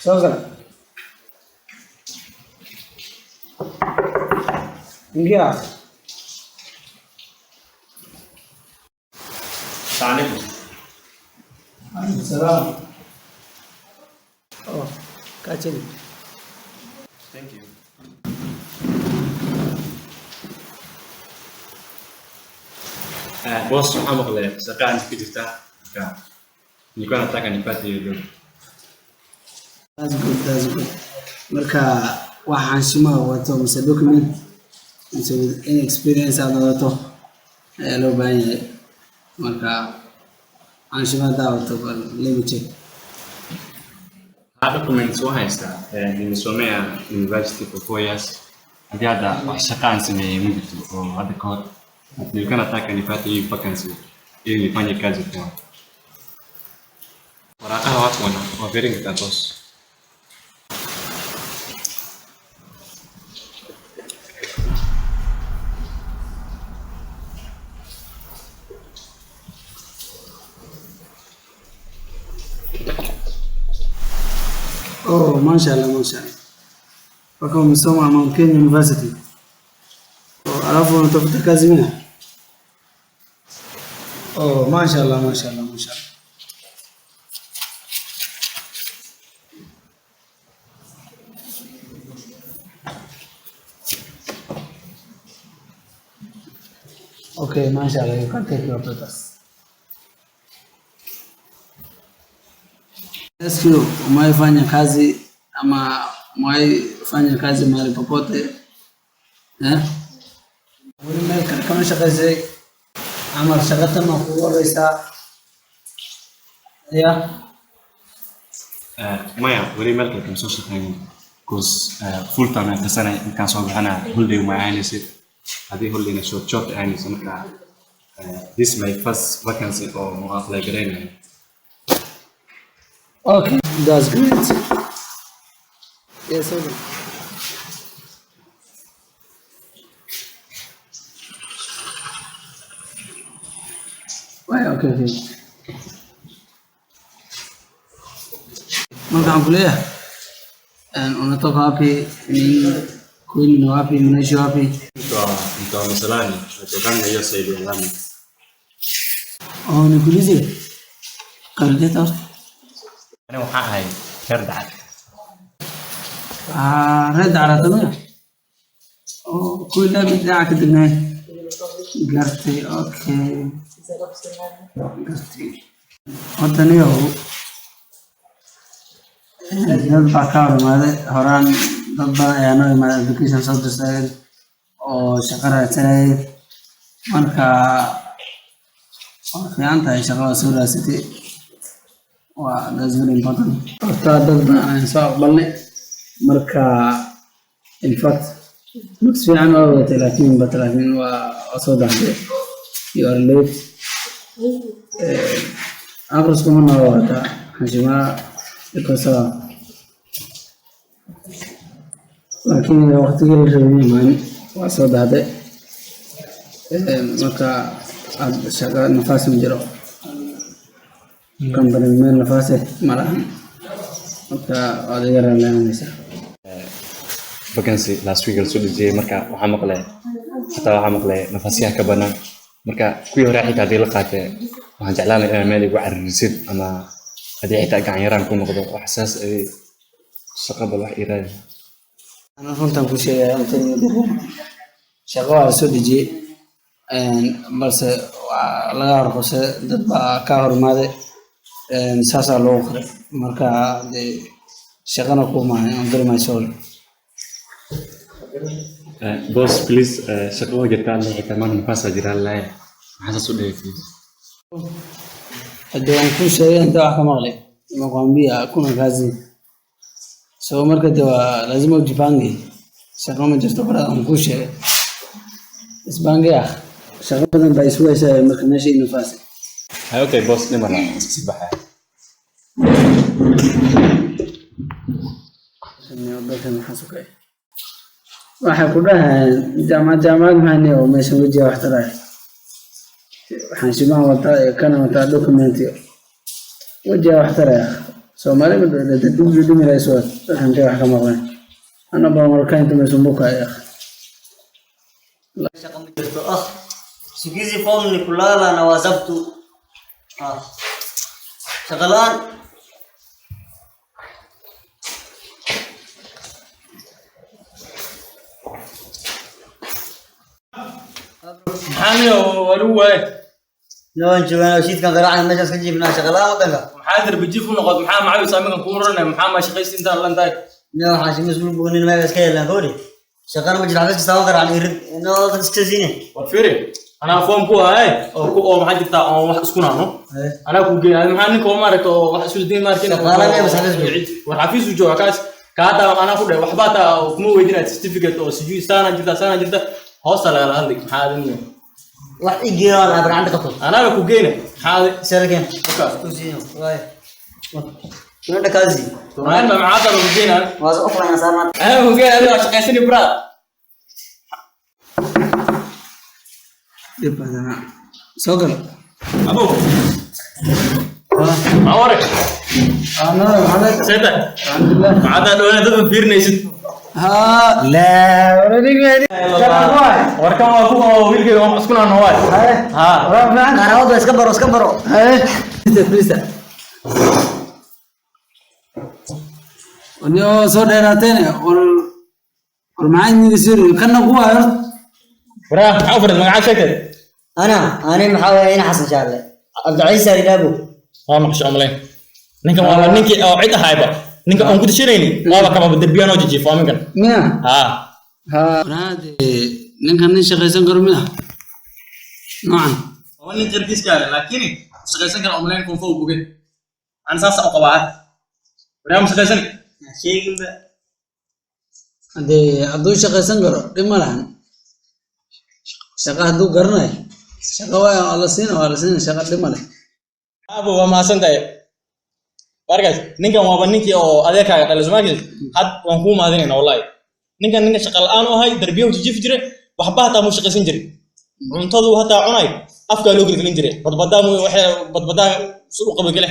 Soo gala. Ingia. Asalamu Alaikum salaam. Oh, kaa chini. Thank you. Boss, waxaan maqlay shaqo aan ku jirta. Marka nilikuwa nataka nipate hiyo job. That's good, that's good. Marka waxaan shima wato mise document mise with any experience aad wadato ayaa loo baahan yahay. Marka canshuur haddaa wato, bal let me check. Ha, documents waan haystaa. Nimesomea university for 4 years. Haddii hadda wax shaqo aan sameeyey ma jirto oo hadda ka hor. Nilikuwa nataka nipate hii vacancy ili nifanye kazi kwa. Waraaqaha waa kuwan, waa fiirin kartaa, boss. Oh, mashallah, mashallah. Mpaka umesoma Mount Kenya University. Oh, alafu unatafuta kazi mia? Oh, mashallah, mashallah, mashallah. Okay, mashallah, you can take your papers. Ask you, umewahi fanya kazi ama umewahi fanya kazi mahali popote? Eh? Weli meel kale kama shaqaysay camal shaqatan ma kugu horeysaa? Ya? Maya, weli meel kale kama soo shaqeynin. Because full time aan qasanay markaan soo baxana holiday uma ahaanaysid. Haddii holidayna short short ahaanaysa, marka this is my first vacancy oo aan apply garaynayo. Okay, that's great. Yes, okay. Why, okay. Marka waxaan ku leeyahay, unatoka wapi? Ni kwenu ni wapi? Mnaishi wapi? Mtu wa Msalani, natokanga hiyo side ya Lamu. Oo, nikuulize, qabiilkeed horta? Ani waxaan ahay reer Dacar. Ah, reer Dacraata miya? Oo, kuwii Laami dhinaca ka degnaay. Gartay, okay. Gartay. Horta niyow, dad baa ka hor imaaday horaan, dad badan ayaa noo imaaday, application soo dirsadeen oo shaqo raadsanayay. Marka waa fiican tahay shaqada soo raadsatay, waa that's very important. Horta dad badan ayaan soo aqbalnay. Marka in fact mix fiican waa wadatay, laakiin but laakiin waa soo dahday, you are late. Akhriskuma noo wadataa xanshimaa iko sawa, laakiin waqtigii la rabay ma imaanin, waa soo dahday. Marka aad shaqo nafaas ma jiro, company meel nafaas eh ma lahan, marka waad iga raalliyaanaysaa. Vacancy last week la soo dejiyey, marka waxaa maqlay, xataa waxaa maqlay nafasyaha ka banaan. Marka kuwii hore xitaa haddii la qaatay, waxaan jeclaan lahaa inaad meel igu cararisid ama haddii xitaa gacan yaraan ku noqdo wax saas ay shaqo, bal wax ii raadi. Ana runtan ku sheegaya, inta shaqo waa la soo dejiyey, balse waa laga horqosay, dad baa ka hormaaday, saasaa loogu qoray. Marka dee shaqana kuma hayo, I'm very much sorry. Boss, please, shaqo waa jirtaa alle, xitaa maanta nafaasaa jiraa laaya, maxaa saas u dhahaysid? Haddii waan kuu sheegay, inta wax ka maqlay, nimekwambia hakuna kazi, so marka de waa lazima ujipange. Shaqo ma jirto, brother, waan kuu sheegay, ispange ah, shaqo badan baa isugaysaa, marka meesha ii nafaasi. Hay, okay boss, dhima laha, iska sii baxaya. Dalkan maxaa sugay? Waxay ku dhahayaan jaamacad, jaamacad maxaa niyo meeshan wejiga wax taraya? Xanshimaha wataa iyo kana wataa documentiyo, wejiga wax taraya. Soomaali ma dad dhumi layso dadkan intee wax ka maqleen ana baan warka inta masumbuka ya. Shaqa ma jirto. Ah, siku hizi form ni kulala na WhatsApp tu. Ah, shaqa la'aan. Maxaa waa lagu waayay? Niman joogaan shiidkan garaacna meeshaas ka jiifnaa, shaqa la'aan wadanka. Maxaa darbijiif u noqod? Maxaa macawis amigan kuu ranay? Maxaa ma shaqaysi intaan lan tahay? Nin waxaan shimi isku boganin meel iska yeelaan kowdhi. Shaqana ma jirto, xafiiska saawan garaacna irid inoo dadka iska siine. War fiiri, anaa foom ku ahay oo ku oo maxaa jirtaa oon wax isku naano anaa ku geynaa. Maxaa ninka oo maaragta oo wax isku diin maarkin? Shaqaale miya mise xafiis jooga? War xafiis u jooga kaas kaata anaa ku dhahay waxbaa taa oo kuma weydiinaa certificate oo sijui saana jirta saana jirta hoosta lagala hadli. Maxaa adin wax ii geeyaan aan gacanta qabto. Anaaba ku geyna maxaa adi Sarkeen markaas ku siino waay. Tunaenda kazi. Tunaenda maxaa taa ku geynaa? Waas offline saarnaa. Anaa ku geynaa, adiga waa shaqaysani braa. Dhib badanaa soo gal. Abow, maxaa waray? Anada maxamed. Seeta. Alxamdulilah. Maxaa taa dhawaan dad fiirinaysid? Haa, laa Warkan waa ku oo wiilkayga wax isku naano waay. Haa. Qaraabada iska baro, iska baro. Nio soo dheeraateen. War war, maxaa idin siri kana ku waayo horta? Waraa maxaa u fadhid? Magacaa sheegtay? Ana ani maxaa waaye ina Xasan Jaalle. Cabdiciise Alidaabo. Waa maqasho umaleyn ninkan waa ninkii oo cid ahayba ninka oon ku tashanayni waaba kaba derbiyan oo jijiif waa minkan. Miya? Haa. Haa, waraade ninkan nin shaqaysan karo miya noocan? Waa nin jarkiis gaare laakiin shaqaysan kara umaleyn konfo u boge aan saasa u qabaa. Waraa ma shaqaysan Sheeginba. Hadee hadduu shaqaysan karo dhib ma lahan. Shaqa hadduu garanayo shaqa waa la siina, waa la siina shaqa, dhib ma leh. Abo, waa mahadsan tahay. Markaas ninkan waaba ninkii oo adeerkaaga dhalay soomaalkiis had waan kuu mahadinayna wallahi. Ninkan ninka shaqa la'aan u ahay darbiyahu jijiif jire waxba hataa muu shaqaysan jirin, cuntadu hataa cunay afkaa loo gelgelin jiray, badbadaa mu waxay badbadaa su u qabo gele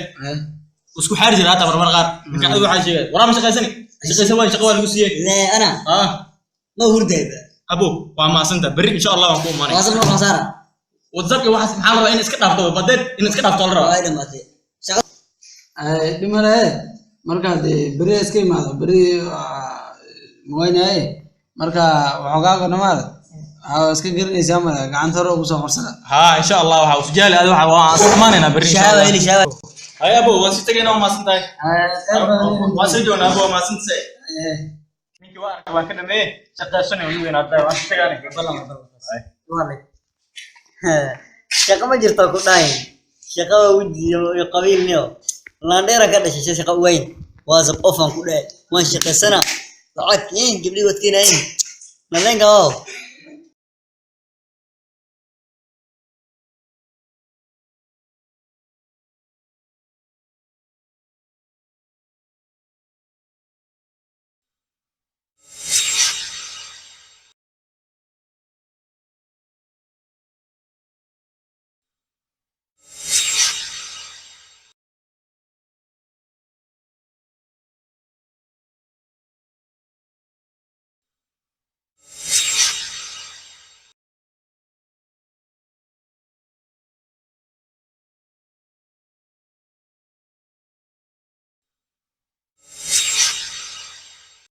isku xaari jira hataa marmar qaar. Ninka adigu waxaa sheegay waraa ma shaqaysani, shaqaysan waay, shaqa waa lagu siiyey. Le ana ah ma hurdayba. Abo, waa mahadsantahay, berri insha Allah waan ku imaanay. WhatsApp noo saara. WhatsApp waxaas maxaa la rabaa in iska dhaafto badeed, in iska dhaafto la rabaa. Way dhamaatay. Shaqa Ay, dhib ma lehe. Marka dee beri iska imaado, beri mawaynaye. Marka waxoogaaga dhamaada waxaa iska garanaysaa male gacanta hore ugu soo qabsada. Haa, insha Allah waxa usjaali adi waxa waan is amaanaynaa berri insha Shahaada Allah. Heli shahaada. Hay abo, waan sii tagaynaa, waa mahadsantahay. Waan sii joognaa abo, waa mahadsantahay. Ninkii waa arkay waan ka dhameeyey shaqaysanay ugu weynaaday, waan sii tagaanay. Wale. Shaqa ma jirto ku dhahay. Shaqa waa weji iyo qabiil niyo. Laandheera ka dhashay shaqa weyn. WhatsApp off aan ku dhahay. Waan shaqaysana. Lacag in gabdhi wadkeenayn. Maleenka oo.